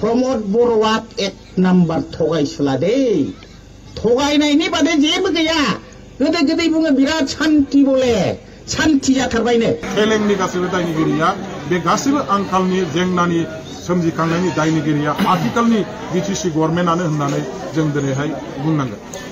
प्रमोद बर'आ एक नाम्बार थगायसुला दे थगायनायनि बादै जेबो गैया गोदो गोदै बुङो बिराद सान्ति बले सान्ति जाथारबायनो खेलेंनि गासैबो दायनिगिरिया बे गासैबो आंखालनि जेंनानि सोमजिखांनायनि दायनिगिरिया आथिखालनि बिटिसि गभर्नमेन्टआनो होननानै जों दिनैहाय बुंनांगोन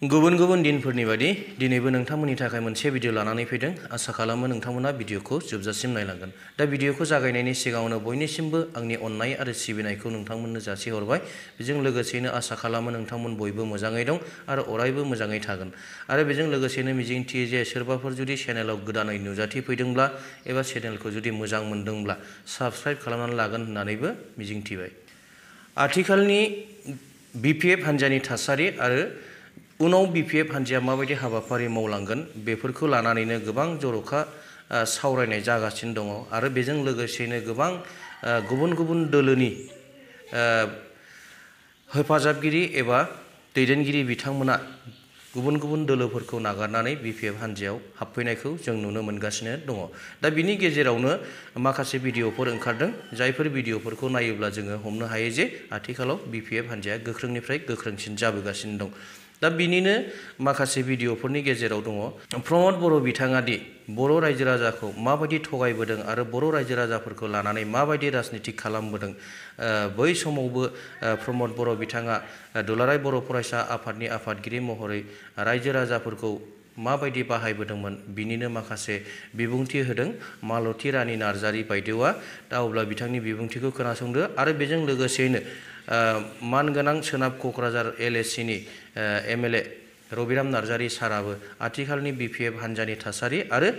गुबुन गुबुन दिनफोरनि बायदि दिनैबो नोंथांमोननि थाखाय मोनसे भिडिअ लानानै फैदों आसा खालामो नोंथांमोना भिडिअखौ जोबजासिम नायलांगोन दा भिडिअखौ जागायनायनि सिगाङावनो बयनिसिमबो आंनि अननाय आरो सिबिनायखौ नोंथांमोननो जासिहरबाय बेजों लोगोसेनो आसा खालामो नोंथांमोन बयबो मोजाङै दं आरो अरायबो मोजाङै थागोन आरो बेजों लोगोसेनो मिजिंथियो जे सोरबाफोर जुदि चेनेलाव गोदानै नुजाथि फैदोंब्ला एबा चेनेलखौ जुदि मोजां मोनदोंब्ला साबस्क्राइब खालामनानै लागोन होननानैबो मिजिंथिबाय आथिखालनि बिपिएफ हान्जानि थासारि आरो उनाव बिपिएफ हान्जाया माबायदि हाबाफारि मावलांगोन बेफोरखौ लानानैनो गोबां जर'खा सावरायनाय जागासिनो दङ आरो बेजों लोगोसेनो गोबां गुबुन गुबुन दोलोनि हेफाजाबगिरि एबा दैदेनगिरि बिथांमोना गुबुन गुबुन दोलोफोरखौ नागारनानै बिपिएफ हान्जायाव हाबफैनायखौ जों नुनो मोनगासिनो दङ दा बिनि गेजेरावनो माखासे भिडिअफोर ओंखारदों जायफोर भिडिअफोरखौ नायोब्ला जोङो हमनो हायो जे आथिखालाव बिपिएफ हान्जाया गोख्रोंनिफ्राय गोख्रोंसिन जाबोगासिनो दं दा बिनिनो माखासे भिडिअफोरनि गेजेराव दङ प्रमोद बर' बिथाङा दि बर' रायजो राजाखौ माबायदि थगायबोदों आरो बर' रायजो राजाफोरखौ लानानै माबायदि राजनिति खालामबोदों बै समावबो प्रमोद बर' बिथाङा दुलाराय बर' फरायसा आफादनि आफादगिरि महरै रायजो राजाफोरखौ माबायदि बाहायबोदोंमोन बिनिनो माखासे बिबुंथि होदों मालती रानी नार्जारी बायदेवआ दा अब्ला बिथांनि बिबुंथिखौ खोनासंदो आरो बेजों लोगोसेनो मानगोनां सोनाब क'क्राझार एलएसिनि एमएलए रबिराम नार्जारी साराबो आथिखालनि बिपिएफ हान्जानि थासारि आरो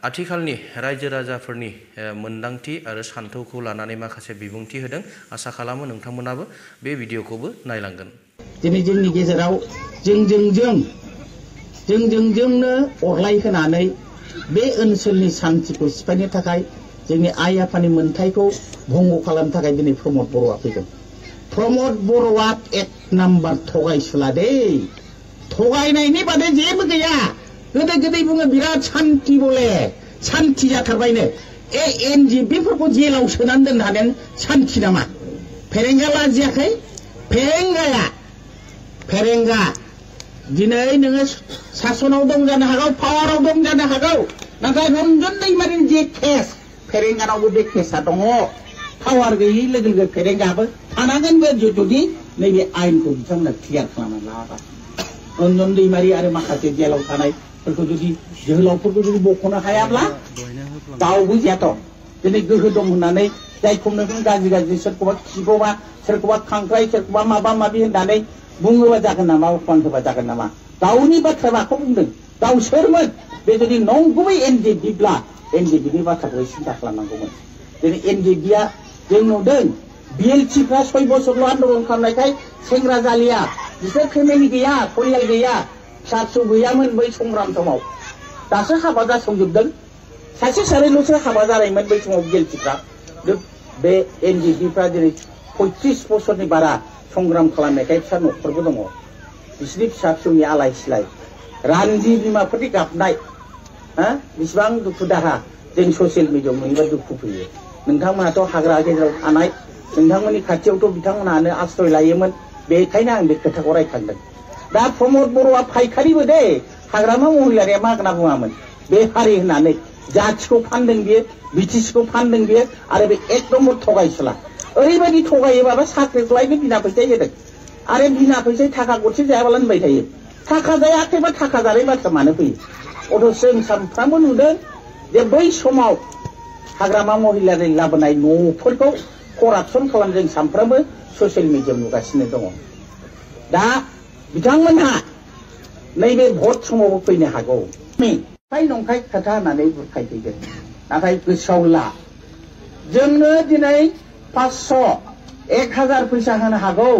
आथिखालनि रायजो राजाफोरनि मोन्दांथि आरो सान्थौखौ लानानै माखासे बिबुंथि होदों आसा खालामो नोंथांमोनाबो बे भिडिअखौबो नायलांगोन दिनै जोंनि गेजेराव जोंनो अरलाय होनानै बे ओनसोलनि सान्थिखौ सिफायनो थाखाय जोंनि आइ आफानि मोन्थायखौ भंग खालामनो थाखाय दिनै प्रमोद बर'आ फैदों प्रमोद बर'आ एक नाम्बार थगायसुला दे थगायनायनि बादै जेबो गैया गोदो गोदै बुङो बिराद सान्ति बले सान्ति जाथारबायनो एनजिपिफोरखौ जेलाव सोनानै दोननो हानायानो सान्ति नामा फेरेंगा लाजियाखै फेरेंगा दिनै नोङो सासनाव दं जानो हागौ पावाराव दं जानो हागौ नाथाय रन्जन दैमारिनि जे केस फेरेंगानावबो बे केसा दङ पावार गैयै लोगो लोगो फेरेंगाबो थानांगोनबो जुदि नैबे आयेनखौ बिथांमोना क्लियार खालामनानै लायाबा रन्जन दैमारि आरो माखासे जेलाव थानायफोरखौ जुदि जोहोलावफोरखौ जुदि बख'नो हायाब्ला दावबो जायाथ' दिनै गोहो दं होननानै जायखौ नों गाज्रि सोरखौबा खिगौबा सोरखौबा खांख्राय सोरखौबा माबा माबि होननानै बुङोबा जागोन नामा अफमान होबा जागोन नामा दाउनि बाथ्रा माखौ बुंदों दाउ सोरमोन बे जुदि नंगुबै एनजिपिब्ला एनजिपिनि बाथ्राखौ सिन्था खालामनांगौमोन दिनै एनजिपिया जों नुदों बिएलसिफ्रा 6 बोसोरल' आन्दलन खालामनायखाय सेंग्रा जालिया बिसोर फेमिलि गैया परियाल गैया फिसा फिसौ गैयामोन बै संग्राम समाव दासो हाबा जासंजोबदों सासे सानैल'सो हाबा जानायमोन बै समाव बिएलसिफ्रा बे एनजिपिफ्रा दिनै 35 बोसोरनि बारा संग्राम खालामनायखाय फिसा न'खरबो दङ बिसोरनि फिसा फिसौनि आलाय सिलाय रानजि बिमाफोरनि गाबनाय बेसेबां दुखु दाहा जों ससियेल मिडियायाव नुयोबा दुखु फैयो नोंथांमोनाथ' हाग्रा गेजेराव थानाय नोंथांमोननि खाथियावथ' बिथांमोनानो आश्रय लायोमोन बेखायनो आं बे खोथाखौ रायखांदों दा प्रमोद बर'आ फायखारिबो दे हाग्रामा महिलारिया मा होनना बुङामोन बे हारि होननानै जाथिखौ फानदों बियो बिटिसिखौ फानदों बियो आरो बे एक नम्बर थगायसुला ओरैबायदि थगायोबाबा साख्रिखौ लायनो बिना फैसाय होदों आरो बिना फैसाय थाखा गरसे जायाबाला होनबाय थायो थाखा जायाखैबा थाखा जानाय बाथ्रा मानो फैयो अथ'च जों सानफ्रामबो नुदों जे बै समाव हाग्रामा महिलारि लाबोनाय न'फोरखौ करापसन खालामजों सानफ्रामबो ससियेल मिडियायाव नुगासिनो दङ दा बिथांमोनहा नैबे भट समावबो फैनो हागौ नंखाय खोथा होननानै बुरखायफैगोन नाथाय गोसोआव ला जोंनो दिनै 500-1000 फैसा होनो हागौ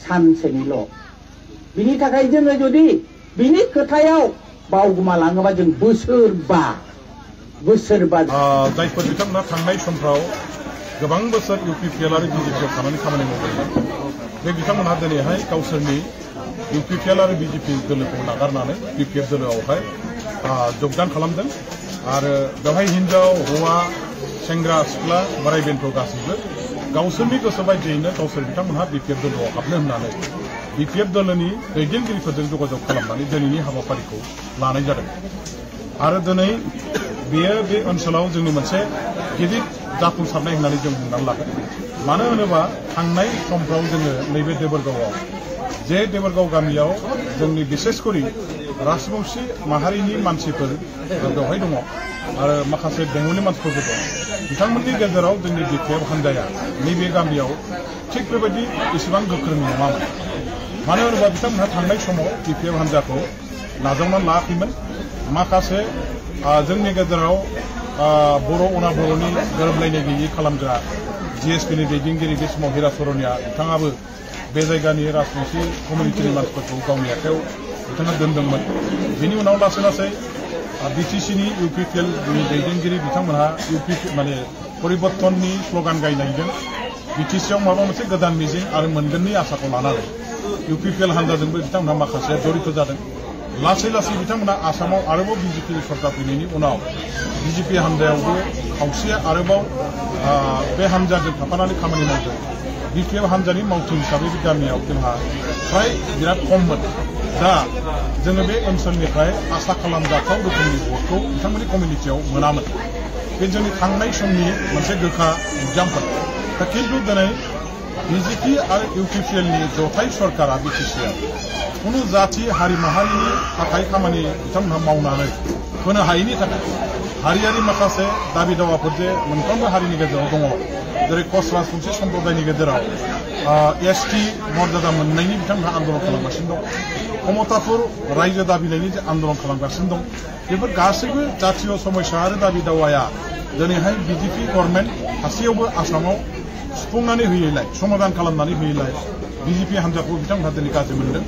सानसेनिल' बिनि थाखाय जोङो जुदि बिनि खोथायाव बावगोमालाङोबा जों बोसोरबा जायफोर बिथांमोना थांनाय समफ्राव गोबां बोसोर इउपिपिएल आरो बिजेपिआव थानानै खामानि मावदोंमोन बे बिथांमोनहा दिनैहाय गावसोरनि इउपिपिएल आरो बिजेपि दोलोखौ नागारनानै बिपिएफ दोलोआवहाय जगदान खालामदों आरो बेवहाय हिन्जाव हौवा सेंग्रा सिख्ला बोराय बेन्थ' गासैबो गावसोरनि गोसो बायदियैनो गावसोर बिथांमोनहा बिपिएफ दलोआव हाबनो होननानै बिपिएफ दलोनि दैदेनगिरिफोरजों जगाजग खालामनानै दिनैनि हाबाफारिखौ लानाय जादों आरो दिनै बेयो बे ओनसोलाव जोंनि मोनसे गिदिर जाफुंसारनाय होननानै जों बुंनानै लागोन मानो होनोबा थांनाय समफ्राव जोङो नैबे देबोरगावआव जे देबोरगाव गामियाव जोंनि बिसेसकरि राजबंशी माहारिनि मानसिफोर बेवहाय दङ आरो माखासे बेंगलि मानसिफोरबो दं बिथांमोननि गेजेराव जोंनि बिपिएफ हान्जाया नैबे गामियाव थिग बेबायदि एसेबां गोख्रों नङामोन मानो होनोबा बिथांमोनहा थांनाय समाव बिपिएफ हान्जाखौ नाजावनानै लायाखैमोन माखासे जोंनि गेजेराव बर' अना बर'नि गोरोबलायनाय गैयै खालामग्रा जिएसपिनि दैदेनगिरि बे समाव हिरा सरनिया बिथाङाबो बे जायगानि राजबंशी कमिउनिटिनि मानसिफोरखौ गावनि आखायाव बिथाङा दोनदोंमोन बेनि उनाव लासै लासै बिटिसिनि इउपिपिएलनि दैदेनगिरि बिथांमोनहा माने परिबर्तननि स्ल'गान गायनायजों बिटिसिआव माबा मोनसे गोदान मिजिं आरो मोनगोननि आसाखौ लानानै इउपिपिएल हान्जाजोंबो बिथांमोनहा माखासे जड़ित जादों लासै लासै बिथांमोना आसामाव आरोबाव बिजेपि सरकार फैनायनि उनाव बिजेपि हान्जायावबो खावसेया आरोबाव बे हान्जाजों थाफानानै खामानि मावदों बिपिएफ हान्जानि मावथि हिसाबै बे गामियाव जोंहा फ्राय बिराद खममोन दा जोङो बे ओनसोलनिफ्राय आसा खालामजाथाव रोखोमनि भटखौ बिथांमोननि कमिउनिटियाव मोनामोन बे जोंनि थांनाय समनि मोनसे गोखा एग्जाम्पल दा खिन्थु दिनै बिजेपि आरो इउपिपिएलनि जथाय सरकारा बिटिसिआव कुनु जाति हारि माहारिनि थाखाय खामानि बिथांमोनहा मावनानै होनो हायैनि थाखाय हारियारि माखासे दाबि दावाफोर जे मोनफ्रोमबो हारिनि गेजेराव दङ जेरै कच राजबंशी सम्प्रदायनि गेजेराव एसटि मर्यादा मोननायनि बिथांमोनहा आन्दलन खालामगासिनो दं कमतापुर रायजो दाबिनायनि जे आन्दलन खालामगासिनो दं बेफोर गासैबो जातीय समस्या आरो दाबि दावाया दिनैहाय बिजेपि गभर्नमेन्ट सासेयावबो आसामाव सुफुंनानै होयैलाय समाधान खालामनानै होयैलाय बिजेपि हान्जाखौ बिथांमोनहा दिनै गाज्रि मोनदों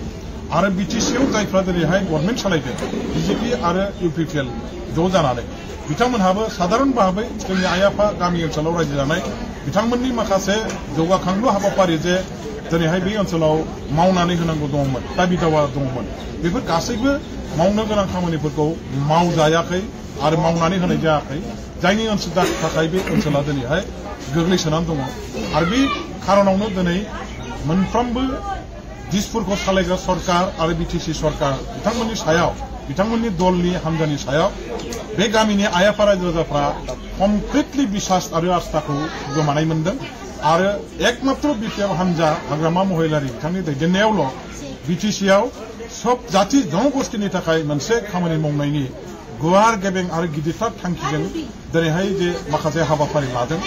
आरो बिटिसिआव जायफ्रा दिनैहाय गभर्नमेन्ट सालायदों बिजेपि आरो इउपिपिएल ज' जानानै बिथांमोनहाबो साधारन भाबै जोंनि आइ आफा गामि ओनसोलाव रायजो जानाय बिथांमोननि माखासे जौगाखांलु हाबाफारि जे दिनैहाय बे ओनसोलाव मावनानै होनांगौ दङमोन दाबि दावा दङमोन बेफोर गासैबो मावनो गोनां खामानिफोरखौ मावजायाखै आरो मावनानै होनाय जायाखै जायनि थाखाय बे ओनसोला दिनैहाय गोग्लैसोनानै दङ आरो बे खारनावनो दिनै मोनफ्रोमबो दिसपुरखौ सालायग्रा सरकार आरो बिटिसि सरकार बिथांमोननि सायाव बिथांमोननि दलनि हान्जानि सायाव बे गामिनि आइ आफा रायजो राजाफ्रा कमप्लिटलि बिसास आरो आस्थाखौ गोमानाय मोनदों आरो एकमात्र बिपिएफ हान्जा हाग्रामा महिलारि बिथांनि दैदेननायावल' बिटिसिआव सब जाति जनगोष्ठीनि थाखाय मोनसे खामानि मावनायनि गुवार गेबें आरो गिदिरथार थांखिजों दिनैहाय जे माखासे हाबाफारि लादों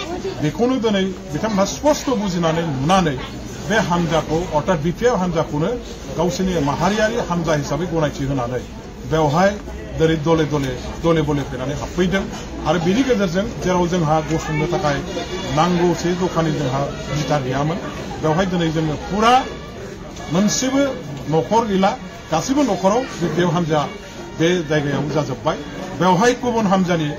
बेखौनो दिनै बिथांमोनहा स्पष्ट बुजिनानै नुनानै बे हान्जाखौ अर्थात बिपिएफ हान्जाखौनो गावसोरनि माहारियारि हान्जा हिसाबै गनायथि होनानै बेवहाय दिनै दले बले फैनानै हाबफैदों आरो बेनि गेजेरजों जेराव जोंहा गसंनो थाखाय नांगौसे जखानि जोंहा बिथा गैयामोन बेवहाय दिनै जोङो फुरा मोनसेबो न'खर गैला गासैबो न'खराव बिपिएफ हान्जा बे जायगायाव जाजोब्बाय बेवहाय गुबुन हान्जानि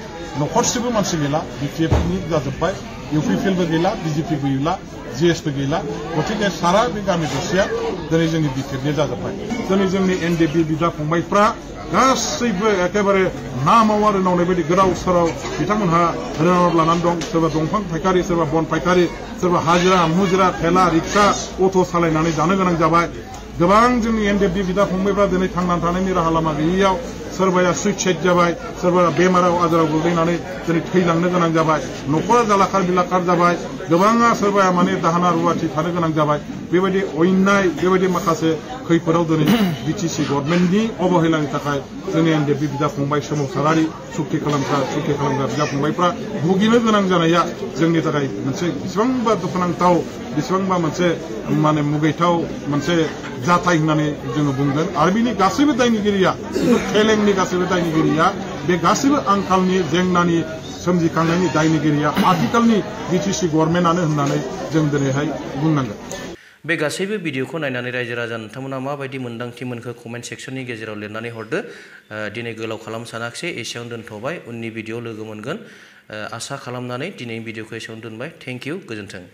न'खरसेबो मानसि गैला बिपिएफनि जाजोब्बाय इउपिपिएलबो गैला बिजेपिबो गैला जिएसबो गैला गतिके सारा बे गामि दरसेया दिनै जोंनि बिपिएफनि जाजोब्बाय दिनै जोंनि एनडिएफबि बिदा फंबायफ्रा गासैबो एखेबारे ना मावा रोनावनाय बायदि गोदाव सोराव बिथांमोनहा रोनाव लानानै दं सोरबा दंफां फायखारि सोरबा बन फायखारि सोरबा हाजिरा मुजिरा थेला रिक्सा अट' सालायनानै जानो गोनां जाबाय गोबां जोंनि एनडिएफबि बिदा फंबायफ्रा दिनै थांनानै थानायनि राहा लामा गैयैयाव सोरबाया सुइसाइड जाबाय सोरबाया बेमाराव आजाराव गोग्लैनानै दिनै थैलांनो गोनां जाबाय न'खरा जालाखार बिलाखार जाबाय गोबाङा सोरबाया माने दाहोना रुवाथि थानो गोनां जाबाय बेबायदि अन्याय बेबायदि माखासे खैफोदाव दिनै बिटिसि गभर्नमेन्टनि अबहेलानि थाखाय जोंनि एनडिएफबि बिदा फंबाय सोमावसारारि सुक्ति खालामग्रा बिदा फंबायफ्रा भुगिनो गोनां जानाया जोंनि थाखाय मोनसे बेसेबांबा दुखुनांथाव बेसेबांबा मोनसे माने मुगैथाव मोनसे जाथाय होननानै जोङो बुंगोन आरो बिनि गासैबो दायनिगिरिया फेलेंनि गासैबो दायनिगिरिया बे गासैबो आंखालनि जेंनानि सोमजिखांनायनि दायनिगिरिया आथिखालनि बिटिसि गभर्नमेन्टआनो होननानै जों दिनैहाय बुंनांगोन बे गासैबो भिडिअखौ नायनानै रायजो राजा नोंथांमोना माबायदि मोन्दांथि मोनखो कमेन्ट सेक्सननि गेजेराव लिरनानै हरदो दिनै गोलाव खालाम सानाखिसै एसेयावनो दोनथ'बाय उननि भिडिअ लोगो मोनगोन आसा खालामनानै दिनैनि भिडिअखौ एसेयावनो दोनबाय थेंक इउ गोजोन्थों